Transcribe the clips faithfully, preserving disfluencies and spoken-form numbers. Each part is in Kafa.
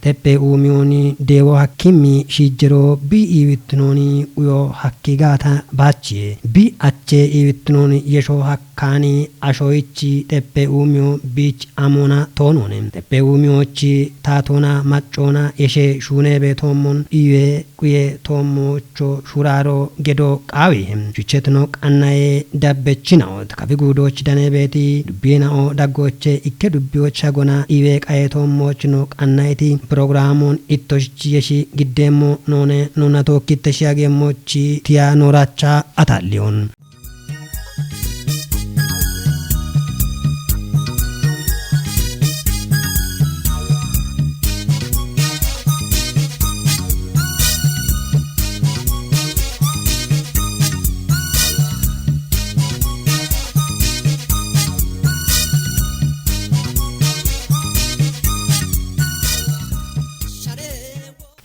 Teppe uumiyoni deewo hakkimmi shiijjero bi iiwittinooni uyo hakki gaata baachiye. Bi ache iiwittinooni yesho hakkaani ashoyichi teppe uumiyo biich amoona toonoone. Teppe uumiyochi taatoona maccoona yeshe shuune beetoommon iiwe quye toommocho shuraaro gedo qaawihe. Shuchetino qannaye dabbechinao. Takafi guudoochi daneebeeti. Dubbiinao daggooche ikke dubbiyo chagona iiwe qaye toommochino qannayiti. Pirogiraamoon ittoshichi yeshi giddeemmo noone nuna tookkitte shiageemmochi tiya nooracha ata'liyon.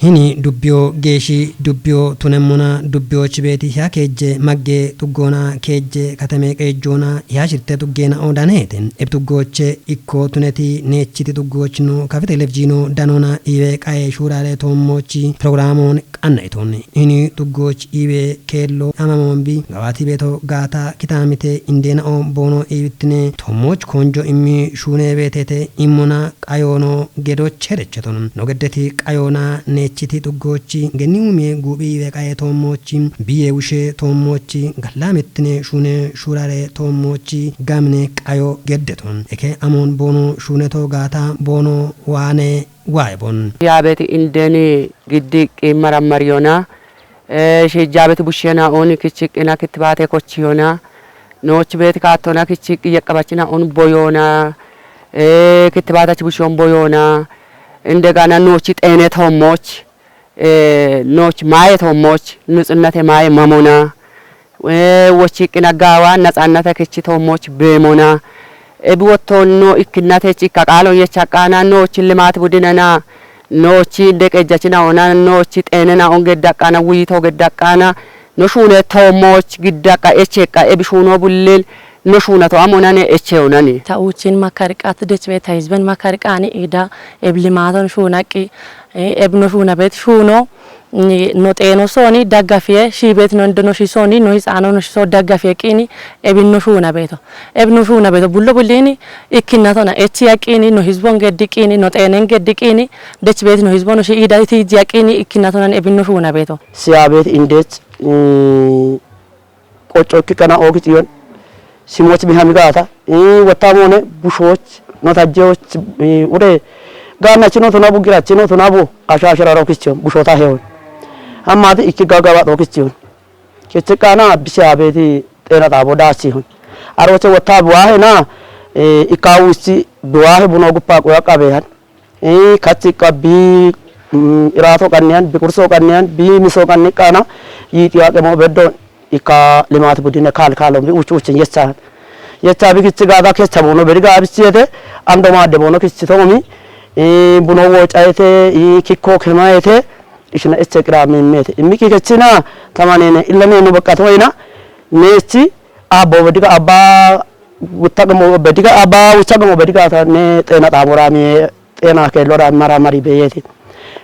Hini dubbiyo geeshshi dubbiyo tunemmona dubbiyochi beeti hiya keejje magge xuggoona keejje katame qeejjoona hiya shirte xuggeena odaneete. Eb tuggooche ikko tuneti neechiti tuggoochino kafi televizhiino danoona iiwe qae shuuraale toommochi pirogiraamoon qanna itoon. Hini tuggooch iiwe keello amamoon bi gawaati beeto gaata kitaamite indeena o boono iiwittine toommoch konjo immi shuune beetete immona qayoono gedo cherecheton. No geddeti qayoona neechiti tuggoochi genni umie guuphi iiwe qae toommochi biye wushe toommochi gallaamettine shuune shuurare toommochi gamine qayo geddeton. Eke amoon boono shuuneto gaata boono waane wae bon. Yaabeti indeni giddi qiimmara mariyona. Eh, shiijjaabeti bushshena oni kichiqqina kittibaate kochiyona. Noochi beeti kaattona kichiqqi yeqqabachina on boyona. Eh, kittibaatachi bushshiyon boyona. Indegana noochi xeene toommoch. Eh, nooch maaye toommoch. Nutsinnate maaye mamona. Eh, wochiqqina gaawa natsaannata kichi toommoch beemona. Ebi wottonno ikkinnatech ikka qaalon yechaqqaana noochi limaati budinena noochi deqejjachina ona noochi xeenena on geddaqqaana wuyito geddaqqaana no shuune toommoch giddaqqa echeqqa ebi shuuno bullil no shuunato amonane eche onani. Ta uuchin makarqat dechbe ta hizben makarqani ida eb limaton shuunaqi, eh, eb no shuuna bet shuuno, mm, no xeeno sooni daggafiye shiibet no indo no shisoni no hixaano no shiso daggafiye qini ebin no shuuna beto. Ebnu shuuna beto bullo bullini ikkinnatona echi yaqqini no hizbon geddi qini no xeenen geddi qini dech beeti no hizbon shi ida iti iji yaqqini ikkinnatonan ebinno shuuna beto. Siyaabet indech, mm, qocco ikki kana oogit iyon simoch mihami gaata, mm, wottamoone bushoch no tajjeoch, mm, ure gaannachi no tunabu girachi no tunabu ashaashira rokichiyon bushota heyon. Hammati ikki gagaba rokichiyon. Kichiqqaana bisi abeeti xeena xaabo daachihon. Arooche wotta biwaahena, eh, ikkaawusi biwaahe buno guppa quya qabeehan. Eh, kachiqqa bi, mm, iraato qanniyan, bi qurso qanniyan, bi miso qanniqqaana, yiixiwa qemo beddo ikka limaati budine kaal kaalon bi uchu uchin yechahan. Yecha bi kichi gaada kecha bono bedi gaabisiyete, ando maadde bono kichi toomi, eh, buno woocayete, eh, kikko kemayete, ishina eche qira mimete. Imiki kechina tamanene illanenu beqqatoyna nechi abbo bediga abba wuttagamo bediga abba wuttagamo bediga ta ne xeena xaamora mi xeena keellora mara mari beyeti.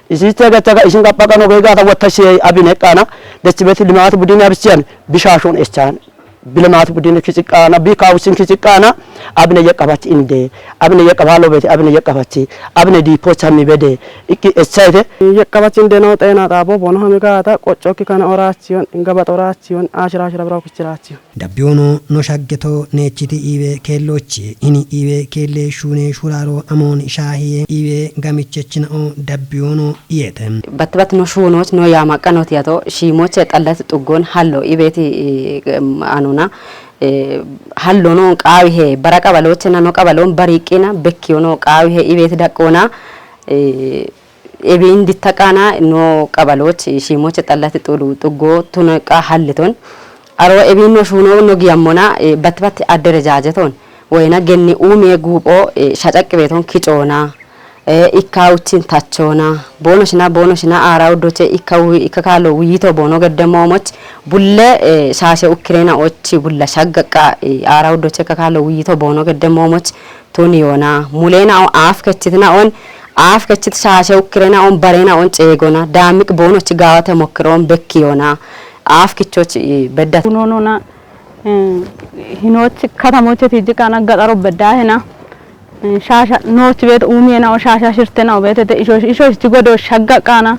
Isi tega tega ishin gappa gano gega ta wotta she abine qana dechibeti limaati budin abisiyan bishashon echan. Bi limaati budin kichiqqaana, bi kawusin kichiqqaana, abine yeqqabachi inde, abine yeqqabalo beti, abine yeqqabachi, abine diipocha mi bede, ikki echayte. Yeqqabachi inde no xeena xaabo bono hami gaata, qoccokki kana orachiyon, ingabat orachiyon, ashira ashira bira kichirachiyon. Dabbiyoono no shaggeto neechiti iiwe keellochi, ini iiwe keelle shuune shuraaro amoon shaahiye iiwe gamichechinao dabbiyoono iyete. Bat bat no shuunoch no yaamaqqanot yato shiimoche xallat xuggon hallo ibeti, eh, anona, eh, hallo no qaawihe bara qabalochena no qabalon bariqqina bekkiyo no qaawihe ibeti daqqona, eh, ebin dittaqana no qabaloch shiimoche xallat xulu xuggo tuneqa halliton. Aro ebin no shuuno no giyammona, eh, bat bat adderejajeton. Woyna genni umiye guupho, eh, shacaqqi beeton kicoona. Ikka uchin tachona bono shina bono shina ara udoche ikka wi ikka kalo wito bono gedde momoch bulle shashe ukkirena och bulla shaggaqa ara udoche ikka kalo wito bono gedde momoch tuni yona mulena o af kechitna on af kechit shashe ukkirena on barena on cegona damik bono chigawate mokkiron bekki yona af kichoch bedda. Nonona hinochi katamoche tijikana gaxaro bedda hena. Shasha noochi beeto uumiyena o shasha shirtena o beetete ishosh ishosh ti godo shagga qaana.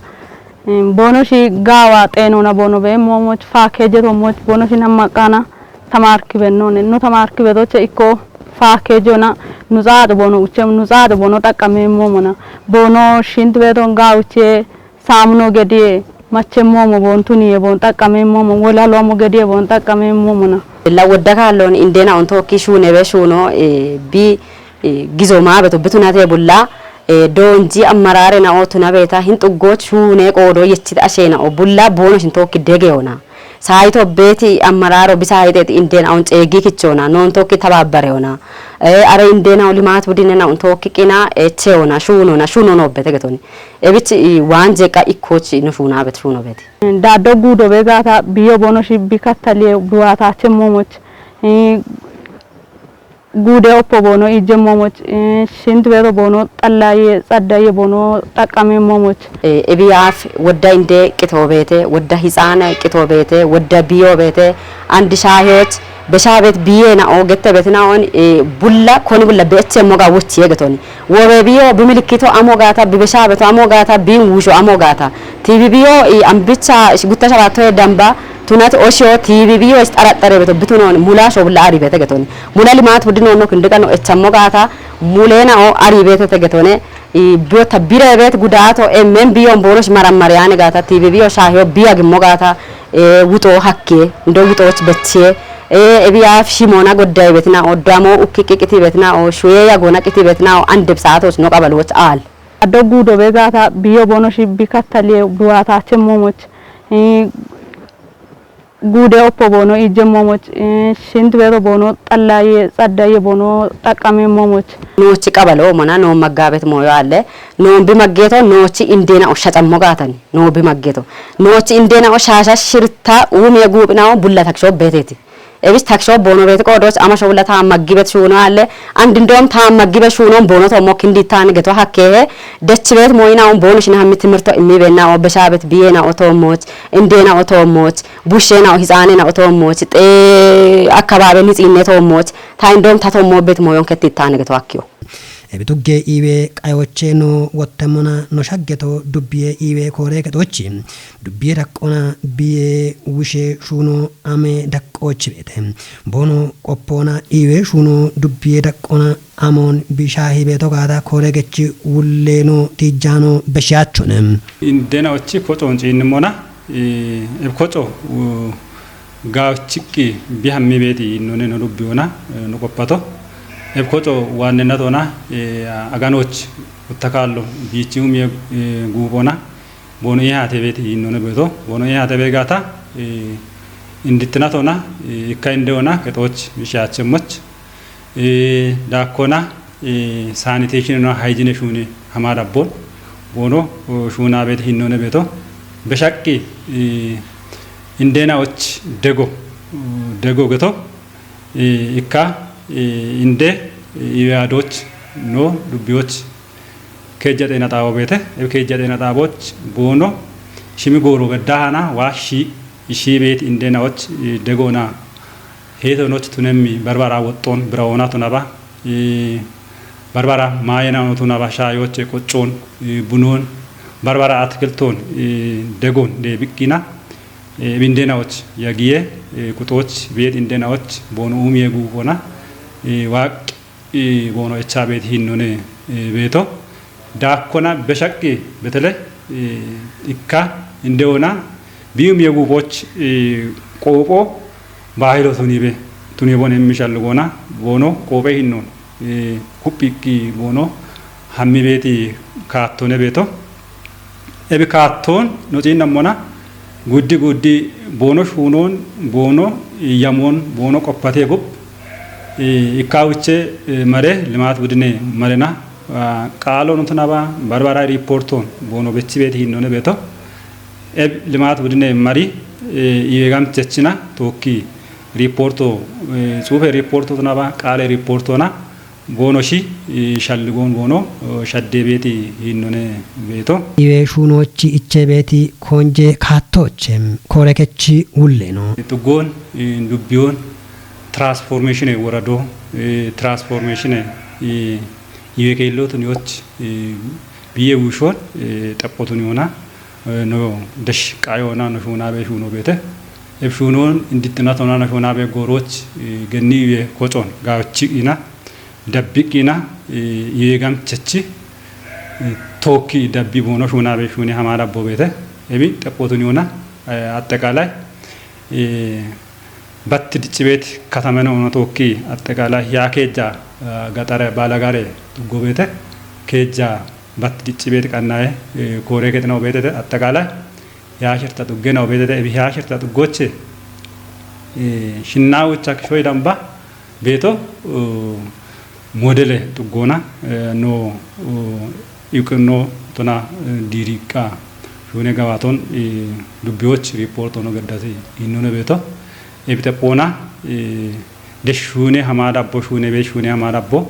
Bono shi gaawa xeenona bono bee moomoch faakeeje tommoch bono shi namma qaana. Tamarki bennone no tamarki betoche ikko faakeejona nu xaaxo bono uchem nu xaaxo bono xaqqameemmoomona. Bono shinti beeton gaawuche saamuno gediye machemmomo bontuniye bon xaqqameemmomo wolalomo gediye bon xaqqameemmomona. Illa wodda kaalloon indena on tookki shuunebe shuuno bi gizo maabeto bitunate bulla doonji ammarare na o tunabeeta hin xuggoch shuune qoodo yechit asheena o bulla boono shin tookki dege ona. Saayito beeti ammararo bisa hayixeeti indena on ceegi kichona noon tookki tababbare ona. Are indena o limaat budinena on tookki qina eche ona shuunona shuuno nobbete getoni. Ebich waan jeqa ikkoch no shuuna bet shuuno beti. Daddo guudo be gaata biyo bono shibbi kattaliye buwaataache moomoch guude oppo bono ijje moomoch shinti beeto bono xallaye xaddaye bono xaqqame moomoch. Ebiyaaf wodda inde qitoo beete wodda hixaana qitoo beete wodda biyo beete andi shaaheyoch Beshaabet biye na o gette beti na on bulla koni bulla beche moga wochi yegetoni. Wobe biyo bi milikito amo gata bi beshabeto amo gata bi wusho amo gata. Tibi biyo i ambicha gutta shabato ye damba tunat osho tibi biyo is tarattare beto bitunon mula sho bulla ari bete getoni. Mula limat budino no kindika no echamo gata mulena o ari bete te getone. Biyo ta bire bet gudato e men biyo bono shi maramari ane gata tibi biyo shahiyo biya gimmo gata. Wuxo hakke ndo wuxoch beche ebiya shimona godday betina o damo ukki qiti betina o shuye yagona qiti betina o andeb saatos no qabal woch al. Addo guudo be gaata biyo bono shibbi kattaliye buwaataache moomoch guude oppo bono ijje moomoch shinti beeto bono xallaye xaddaye bono xaqqame moomoch. Noochi qabalo mona noo maggaabet mooyo alle noon bi maggeeto noochi indeena o shacammo gaatani. Noo bi maggeeto noochi indeena o shaasha shirta uumiye guuphinawo bulla takisho beeteeti. Ebis takisho boono beeti qoodoch amasho bulla taa maggibet shuuno alle. Andi indoom taa maggibet shuunoon boono toommo kindi taani geto hakkeehe. Dechibet mooyinawoon boono shina hammi timirto immibenna o beshaabet biyeena o toommoch indeena o toommoch bushsheena o hixaanena o toommoch xee akkabaabe nixiinne toommoch ta indoom ta toommoobet mooyon ketti taani geto hakkiyo. Ebi tugge iiwe qayoche no wottemmona no shaggeto dubbiye iiwe koore kexochi dubbiye daqqona biye wushe shuuno ame daqqochi beete boono qoppoona iiwe shuuno dubbiye daqqona amoon bisha hibeeto gaata koore gechi wulleeno tiijjaano beshiyaachone. Indena ochi kocoon ciinnimona eb koco Gaawichiqqi bi hammi beeti yiinnooneno lubbiwona no qophato. Eb koco waannennatona aganoch utta kaallo biichi umiye guuphona boono ihaate beeti yiinnoone beeto boono ihaate beegaata indittinatona ikka indewona kexooch mishaachemmoch. Daakkona saaniteeshinenna hayijine shuune hamaa dabboon boono shuunaa beete hinnoone beeto beshaqqi indeenaoch dego dego geto ikka inde iweyadooch no dubbiyoch keejja xeena xaawo beete ebe keejja xeena xaabooch boono shimi gooro beddaahana waa shii shii beeti indeenaoch degona heetonoch tunemmi barbara woxxoon birawoona tunaba barbara maayenano tunaba shaayoche qoccon bunon barbara atkilton degon de biqqina bindenaoch yagiye kuxoch beet indenaoch bono umiye guufona waq bono echa beet hinnone beeto daakkona beshaqqi betele ikka indewona biyumiye guufoch qoopho baahilo tunibe tuniye bono immishallu goona boono qoophe hinnon kuphiqqi boono hammi beeti kaattone beeto ebi kaattoon no ciinnammona guddi guddi boono shuunoon boono yamoon boono qoppate bub ikkaawuche mare limaat budine marena Qaalo nutunaba barbara riippoortoon boono bechi beeti hinnoone beeto. Eb limaat budine mari iweegam chechina tookki riippoorto xuufe riippoorto tunaba qaale riippoortoona boono shi shalligoon boono shaddee beeti hinnoone beeto. Iwe shuunoochi ichee beeti koonje kaattooche koorekechi wulleeno. Xuggoon dubbiyoon tiraansfoormeeshine woradoo tiraansfoormeeshine iwe keellootun yooch biye wuushoon xaphotun yoona no dash qayoona no shuunaabe shuunoo beete. Eb shuunoon indixxinatona no shuunaabe goorooch genni iwe kocoon gaachi ina dabbiqqina iwe gamchechi tookki dabbi boono shuunaabe shuune hamaa dabbo beete. Ebi xaphotun yoona axxaqaalay batti dicci beeti katameno ono tookki axxaqaalay yaa keejja gaxare baalagaare xuggo beete keejja batti dicci beeti qannaye kooree kexinawo beetete axxaqaalay yaa shirta xugge nawo beetete ebi yaa shirta xuggooche shinnaawicha kishoy damba beeto moodele xuggoona no iqinno tona diiriiqqa shuune gawaaton dubbiyoch riippoorto no geddasi hinnoone beeto. Ebi xephoona de shuune hamaa dabbo shuune bee shuune hamaa dabbo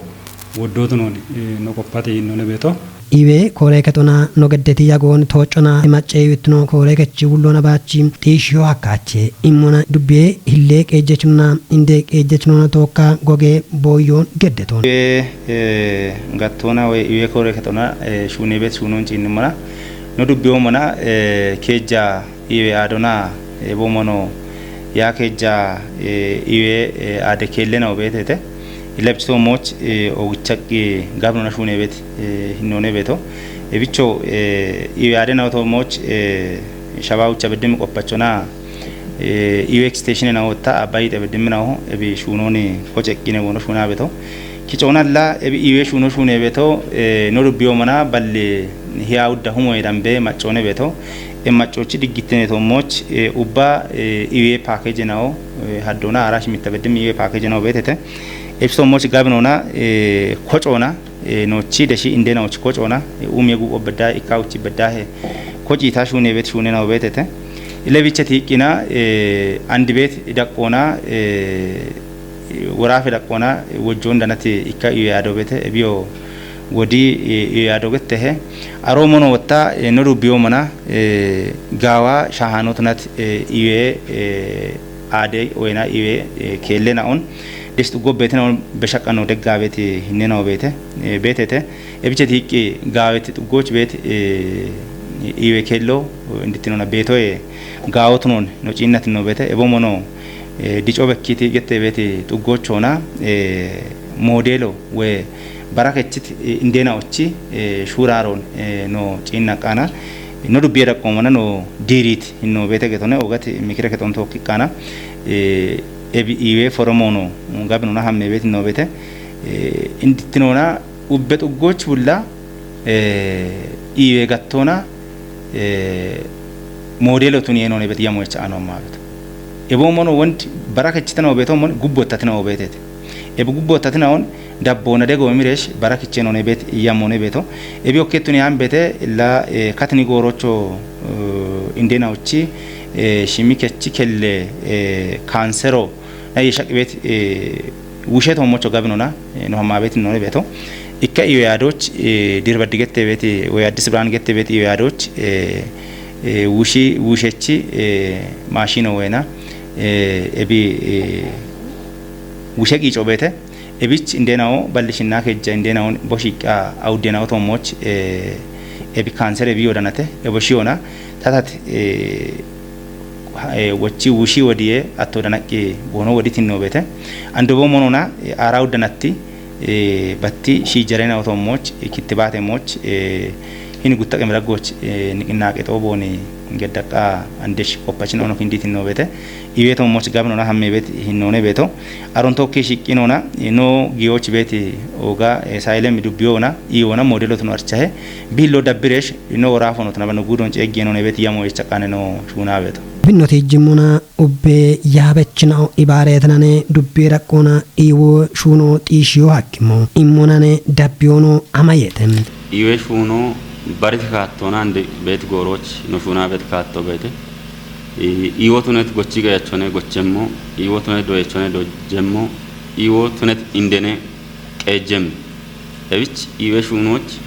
woddootu nooni no qophate hinnoone beeto. Iwe kooree kexona no geddeti yagoon tooccona macceewittino kooree kechi wulloona baachi xiishshiyo hakkaache immona dubbiye hillee qeejjechinona indee qeejjechinoona tookka goge booyyoon geddetoon. Iwe gattoona woy iwe kooree kexona shuune beet shuunoon ciinnimmona no dubbiyoomona keejja iwe aadona ebo mono yaa keejja iwe aade keelle nawo beetete. Ilabchitoomooch ogichaqqi gabnona shuune beet hinnoone beeto. Ebicho iwe aade nawo toomooch shawaa ucha beddim qoppachona iwe eksteeshine nawo wotta abbayi ite beddim nawo ebi shuunooni koce eqqine boono shuunaa beeto. Kicoonalla ebi iwe shuuno shuune beeto no dubbiyoomona balli hiyaa udda humoye dambe maccoone beeto. Emmacoochi diggittine toommoch ubba iwe paakeeje nawo haddoona arash mitta beddim iwe paakeeje nawo beetete. Ebsoomoch gabinoona kocoona noochi deshi indeenawoch kocoona umiye guuqo beddaa ikkawuchi beddaahe kociita shuune beet shuune nawo beetete. Ile bicheti hiqqina andi beet idaqqoona woraafe daqqoona wojjoon danati ikka iwe yaado beete ebiyo wodi iwe yaado gettehe. Aroo mono wotta no dubbiyoomana gaawa shahaanotunat iwe aade oyena iwe keelle naon deshxu gobbeetinaon beshaqqano deggaabeti hinnenawo beete beetete. Ebicheti hiqqi gaaweti xuggoch beet iwe keello indittinona beetoye gaawotunon no ciinnatino beete ebo mono dico bekkiti gette beeti xuggochona moodeelo we barakechit indeenaochi shuuraaroon no ciinnaqqaana no dubbiye daqqoomana no diiriit hinno beete getone ogati mikire kexon tookkiqqaana ebi iwe foromoono gabinona hamme beet hinno beete indittinona ubbe xuggoch bulla iwe gattoona moodeelotun yeenoone bet yamoyecha anomma beto. Ebo mono wond barakechitanawo beto mon gubbotatinawo betete. Ebo gubbotatinaon dabboona dego miresh barakichenoone bet yamoone beto. Ebi okkettuni han bete la katini goorocho indeenawochi shimi kechi kelle kaansero na yeshaqi bet wushe toommocho gabinona no hamma beet noone beeto. Ikka iwe yaadoch dirbaddi gette beet woy addis birhaan gette beet iwe yaadoch wushi wushechi maashino wena ebi wushe qiico beete ebich indeenawo ballishinna kejja indeenawon boshiqqa awuddenawo toommoch ebi kaansere ebi yodanate ebo shiyona tatat wochi wushi wodiye atto danaqqi goono woditinno beete. Andobo monona aara uddanatti batti shiijjarena otoommoch kittibaate moch hini guttaqe miraggoch niqinnaaqe xoobooni geddaqqa andesh qoppachin ono kinditinno beete. Iwe toommoch gabinona hamme beet hinnoone beeto. Aron tokki shiqqinona no giyoch beet oga sayilem dubbiyoona iwona moodelotuno archahe biillo dabbiresh no woraafono tunaba no guudon ceeggiyenone bet yamo yecha qane no shuuna beto. Binnoti jimmuna ubbe yaabechinao ibaretinane dubbi raqqona iwo shuno xishiyo hakkimo immonane dabbiono amayete. Iwe shuno bariti kaattona ande beeti gooroch no shuna beeti kaatto beete. I-, iwo tunet gochi gayachone gochemmo, iwo tunet doyechone dojemmo, iwo tunet indene qeejjem. Ebich iwe shuunoch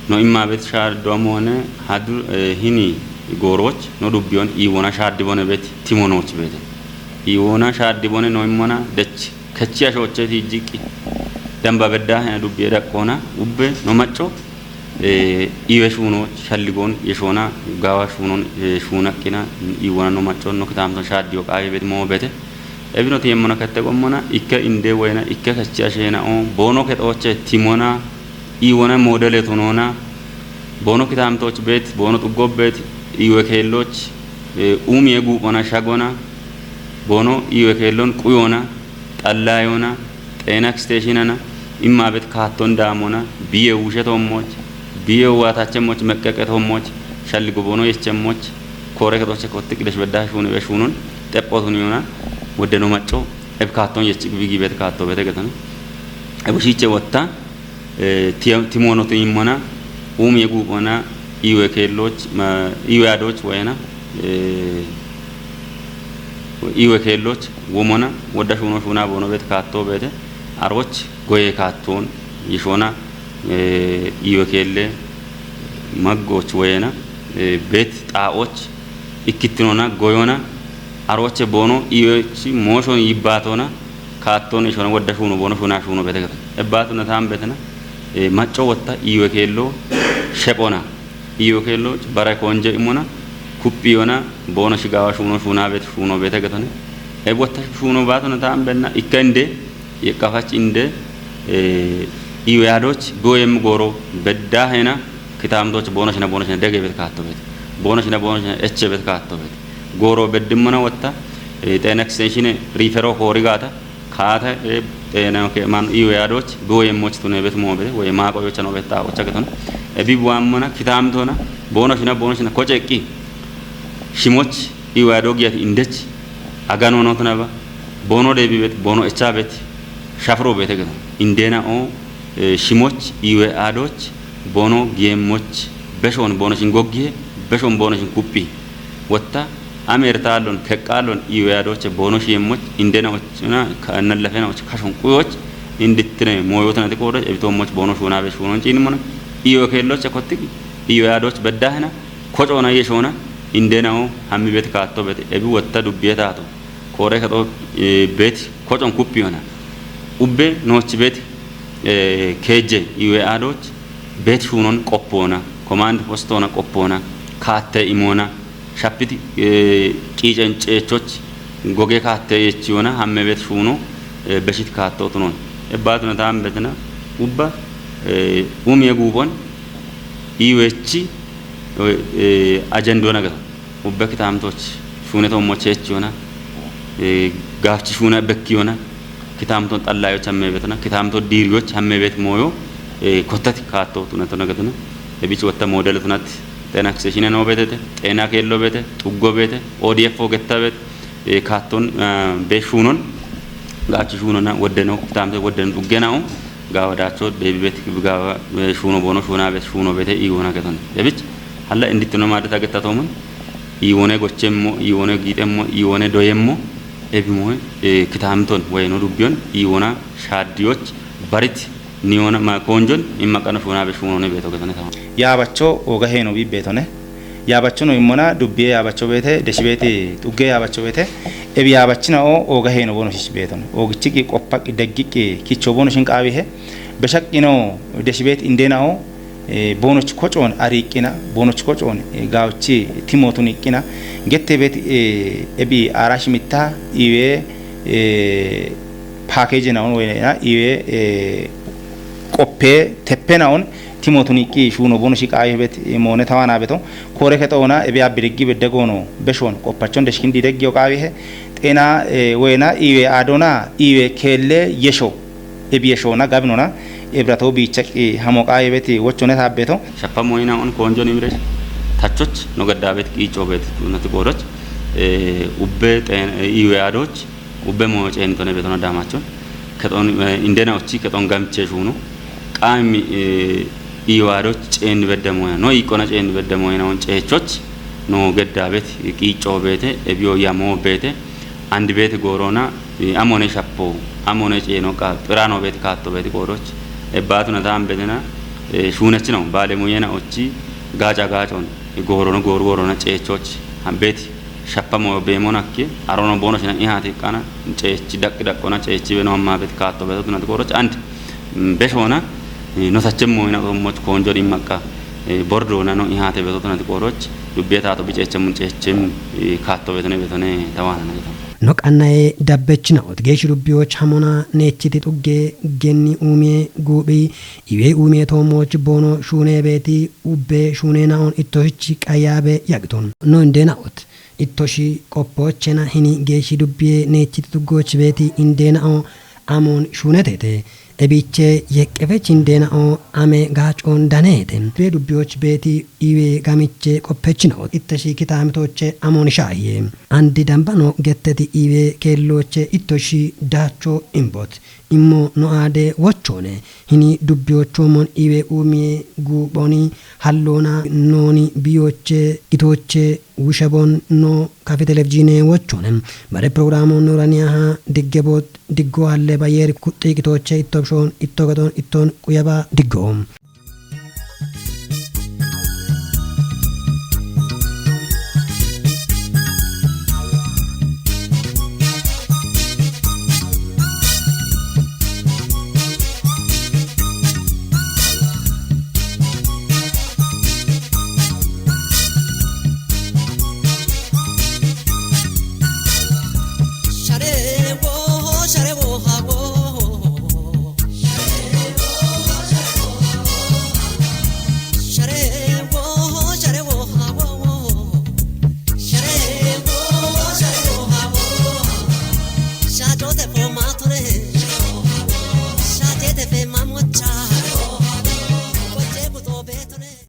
no imma bet shaaddo amone hadu, eh, hini gooroch no dubbiyon iwona shaaddi bone bet timonoch bete. Iwona shaaddi bone no immona dech kechi ashoche tijjiqi. Damba bedda hena dubbiye daqqona ubbe no macco, eh, iwe shuuno shalligon yeshona gawa shuunon, eh, shuunaqqina iwona no macco no kitamton shaaddi yo qaaye bet mo bete. Ebino tiyemmona kette qommona ikke inde woyna ikke kechi ashena o bono kexoche timona iwona modele tonona bono kitamtoch bet bono xuggo bet iwe keelloch, eh, umiye guuphona shagona bono iwe keellon quyona xallayona xeena eksteeshinana imma bet kaatton daamona biye wushetoommoch biye waatachemmoch meqqeqetoommoch shalligo bono yechemmoch koore kexoche kotti qidesh bedda shuuni be shuunon xephotuniyona wodde no macco eb kaatton yech bigi bet kaatto bete getana. Ebo shiche wotta, eh, ti-, timono timmona, umiye guuphona, iwe keelloch, ma, iwe adoch woyena, eh, iwe keelloch womona, wodda shuuno shuuna bono bet kaatto bete, aroch goye kaatton yeshona, eh, iwe keelle maggoch woyena, eh, bet xaa'och ikkittinona, goyona, aroche bono iwech mooshon yibbaatona, kaatton yeshona wodda shuuno bono shuuna shuuno bete gata. Ebbaatuna taan betena, eh, macco wotta iwe keello shephona. Iwe keello bara konje imona, kuphiyona, bono shigawa shuuno shuuna bet shuuno bete gatane. Eb wotta shuuno baatuna taan benna, ikka inde, yeqqafach inde, eh, iwe adoch, boyem goro, bedda hena, kitamtoch bono shina bono shina dege bet kaatto bet. Bono shina bono shina eche bet kaatto bet. Goro beddimmona wotta, eh, xeena eksteeshine rifero koori gaata, kaata, eh, xeena ke-, man iwe adoch, boyem moch tune bet mo bet, woye maaqo yocha no bet ta ocha getona. Ebi buammona, kitamtona, bono shina bono shina koche eqqi. Shimoch, iwe ado giyat indech, agano notnaba, bono debi bet, bono echa bet, shafro bete getona. Indena o, eh, shimoch, iwe adoch, bono giyemmoch, beshon bono shin goggihe, beshon bono shin kuppi. Wotta, amer taalon, keqqaalon, iwe adoche bono shiyemmoch, indena ochna, ka-, nallafena och kashon quyoch, indittine, moyotna tiqodoch, ebito moch bono shuuna be shuunon chiinimona, iwe keelloche kottiki, iwe adoch beddahena, kocoona yeshona, indena o, hammi bet kaatto bete, ebi wotta dubbiye taato. Koore kexo, eh, bet kocon kuppiyona. Ubbe nooch bet, eh, keejje iwe adoch bet shuunon qoppona. Command postona qoppona. Kaatte imona. Shapiti, eh, ciicen ceechoch goge kaatte yechiyona hamme bet shuuno, eh, beshit kaatto tunon. Ebbaatuna taan betena ubba, eh, umiye guuphon iwechi, eh, ajendona geto. Ubbe kitamtoch shuune tommo cheechiyona, eh, gaafchi shuuna bekkiyona, kitamton xallayoch hamme betona, kitamto diiriyoch hamme bet moyo, eh, kottati kaatto tuna tona getona. Ebich wotta model tunat xeena eksteeshine no betete, xeena keello bete, xuggo bete, O D F o getta bet, eh, kaatton, eh, be shuunon, gaafchi shuunona, woddeno, kitamto woddeno xuggenao, Gaawa daacho deebi beti gaawa, eh, shuuno boono shuuna beti shuuno bete iiwona geton. Ebich halla indittino maaddeta gettatoomon iiwone gochemmo, iiwone giixemmo, iiwone doyemmo, ebimoe, eh, kitaamton woyeno dubbiyon iiwona shaaddiyoch barit niyona ma koonjon imma qano shuuna be shuunone beeto getone tama. Yaabacho ooga heeno biibbeetone. Yaabachono immona dubbiye yaabacho beete, deshi beeti xugge yaabacho beete, ebi yaabachinao ooga heeno bono shish beetono. Oogichi gi qoppa gi deggi gi kicho bono shin qaawihe. Beshaqqino deshi beeti indeenao, eh, bonoch kocoon ariiqqina, bonoch kocoon, eh, gaawchi timootun iqqina. Gette beeti, eh, ebi aarash mitta iwe, eh, paakeeje naon wena iwe, eh, qoppe teppe naon timootun iqqi shuuno bono shi qaawihe bet, eh, moone tawana beto. Koore kexoona ebi abbi deggi bedde goono beshon qoppachon deshkin di deggi o qaawihe. Xeena, eh, wena iwe aadona iwe keelle yesho. Ebi yeshona gabinona ebrato biichaq hamo qaaye beti wochone taabbeto. Shappa moyina on koonjon imresh tachoch no gadda bet qiico bet nati goodoch. Ubbe iwe adoch ubbe mo ceen tone betona damachon keton indena ochi keton gamche shunu qaami iwe adoch ceen bedda moya no iqona ceen bedda moya on ceechoch no gedda bet qiico bete ebiyo yamo bete andi bete gorona amone shappo amone ceeno qa pirano bet kaatto bet goroch ebbatuna dam bedena shunachino bale moyena ochi gaca gacon gorono gor gorona ceechoch hambeti shappa moyo beemonakke arono boono shina ihaati qana ceechi daqqi daqqona ceechi beno amma bet kaatto beto tunati goroch and beshona no sachem moyina gommoch konjo dimmakka bordona no ihaate beto tunati goroch dubbiya taato biceechem ceechem kaatto betone betone tawana na betone. No qannaye dabbechina ot geeshi dubbiyoch hamona neechiti xugge genni uumiye guuphi iwe uumiye toomooch boono shuune beeti ubbe shuune naon ittohichi qayaabe yagiton no indee naot ittoshi qoppoochena hini geeshi dubbiye neechiti tuggooch beeti indee nao amoon shuuneteete ebiche yeqqefech indee nao ame gaacoon daneete bee dubbiyoch beeti iwe gamiche qoppechinaot ittoshi kitaamitoche amoon shaahiye andi dambano getteti iwe keellooche ittoshi daacho imbot immo no aade wochoone hini dubbiyochoomon iwe uumiye guuphoni halloona nooni biyoche gitooche wushebon no kafi televizhiine wochoone bare pirogiraamo nooraniyaha diggeboot diggo halle bayeeri kuxxii gitooche ittobshoon itto gedon itton quyaba diggo